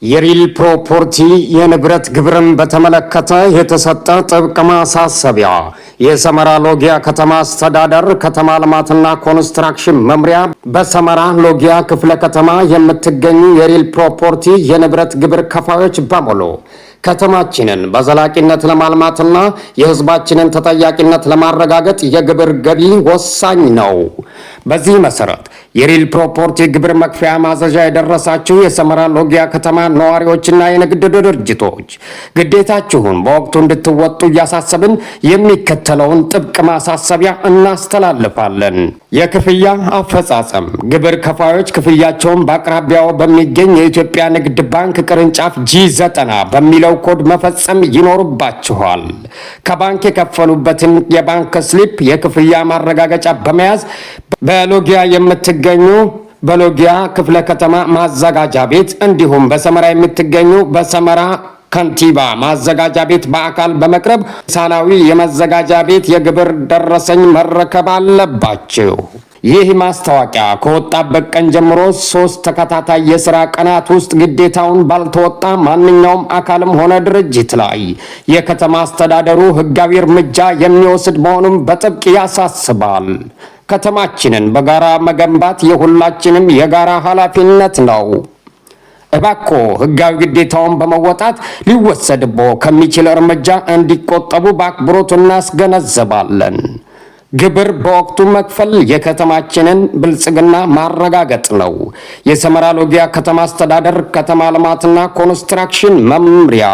የ real property የንብረት ግብርን በተመለከተ የተሰጠ ጥብቅ ማሳሰቢያ። የሰመራ ሎጊያ ከተማ አስተዳደር ከተማ ልማትና ኮንስትራክሽን መምሪያ በሰመራ ሎጊያ ክፍለ ከተማ የምትገኙ የ real property የንብረት ግብር ከፋዮች በሙሉ፣ ከተማችንን በዘላቂነት ለማልማትና የሕዝባችንን ተጠያቂነት ለማረጋገጥ የግብር ገቢ ወሳኝ ነው። በዚህ መሰረት የ real property ግብር መክፈያ ማዘዣ የደረሳችሁ የሰመራ ሎጊያ ከተማ ነዋሪዎችና የንግድ ድርጅቶች ግዴታችሁን በወቅቱ እንድትወጡ እያሳሰብን የሚከተለውን ጥብቅ ማሳሰቢያ እናስተላልፋለን። የክፍያ አፈጻጸም፦ ግብር ከፋዮች ክፍያቸውን በአቅራቢያው በሚገኝ የኢትዮጵያ ንግድ ባንክ ቅርንጫፍ G90 በሚለው ኮድ መፈጸም ይኖርባችኋል። ከባንክ የከፈሉበትን የባንክ slip የክፍያ ማረጋገጫ በመያዝ በሎጊያ የምትገኙ በሎጊያ ክፍለ ከተማ ማዘጋጃ ቤት እንዲሁም በሰመራ የምትገኙ በሰመራ ከንቲባ ማዘጋጃ ቤት በአካል በመቅረብ ሳናዊ የመዘጋጃ ቤት የግብር ደረሰኝ መረከብ አለባችሁ። ይህ ማስታወቂያ ከወጣበት ቀን ጀምሮ 3 ተከታታይ የስራ ቀናት ውስጥ ግዴታውን ባልተወጣ ማንኛውም አካልም ሆነ ድርጅት ላይ የከተማ አስተዳደሩ ሕጋዊ እርምጃ የሚወስድ መሆኑን በጥብቅ ያሳስባል። ከተማችንን በጋራ መገንባት የሁላችንም የጋራ ኃላፊነት ነው። እባክዎ ሕጋዊ ግዴታውን በመወጣት ሊወሰድቦ ከሚችል እርምጃ እንዲቆጠቡ በአክብሮት እናስገነዝባለን። ግብር በወቅቱ መክፈል የከተማችንን ብልጽግና ማረጋገጥ ነው። የሰመራ ሎጊያ ከተማ አስተዳደር ከተማ ልማትና ኮንስትራክሽን መምሪያ።